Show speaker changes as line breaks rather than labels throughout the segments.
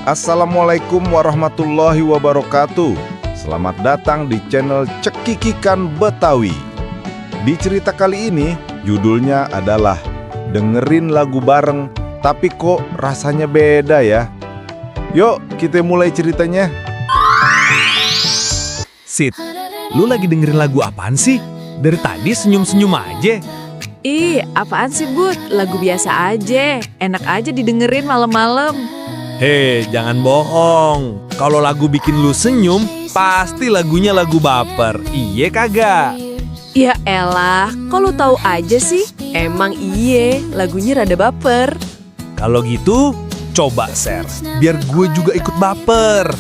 Assalamualaikum warahmatullahi wabarakatuh. Selamat datang di channel Cekikikan Betawi. Di cerita kali ini, judulnya adalah Dengerin lagu bareng, tapi kok rasanya beda ya? Yuk, kita mulai ceritanya.
Sid, lu lagi dengerin lagu apaan sih? Dari tadi senyum-senyum aja.
Ih, apaan sih, Bud? Lagu biasa aja. Enak aja didengerin malam-malam.
Hei, jangan bohong. Kalau lagu bikin lu senyum, pasti lagunya lagu baper. Iye kagak?
Ya elah, kok lu tahu aja sih? Emang iye, lagunya rada baper.
Kalau gitu, coba share. Biar gue juga ikut baper.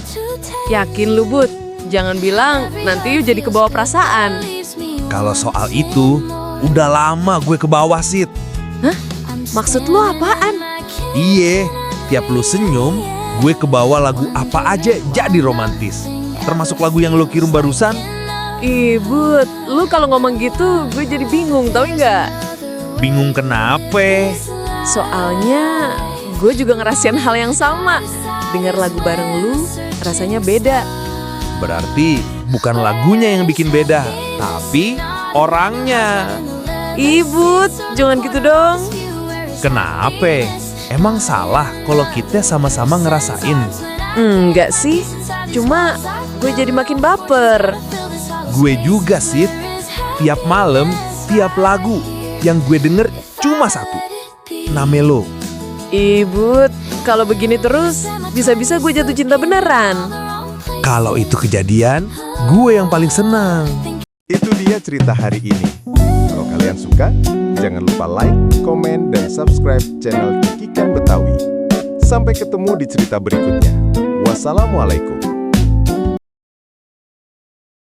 Yakin lu, Bud? Jangan bilang nanti jadi kebawa perasaan.
Kalau soal itu, udah lama gue ke bawah, Sid.
Hah? Maksud lu apaan?
Iye, tiap lu senyum, gue kebawa lagu apa aja jadi romantis. Termasuk lagu yang lu kirim barusan.
Ih, Bud, lu kalau ngomong gitu gue jadi bingung, tau nggak?
Bingung kenapa?
Soalnya gue juga ngerasain hal yang sama. Dengar lagu bareng lu, rasanya beda.
Berarti bukan lagunya yang bikin beda, tapi orangnya.
Ih, Bud, jangan gitu dong.
Kenapa? Emang salah kalau kita sama-sama ngerasain?
Enggak sih, cuma gue jadi makin baper.
Gue juga, Sid. Tiap malam, tiap lagu yang gue denger cuma satu. Namelo.
Ih, Bud, kalau begini terus, bisa-bisa gue jatuh cinta beneran.
Kalau itu kejadian, gue yang paling senang.
Itu dia cerita hari ini. Kalau kalian suka, jangan lupa like, komen, dan subscribe channel Cekikikan Betawi. Sampai ketemu di cerita berikutnya. Wassalamualaikum.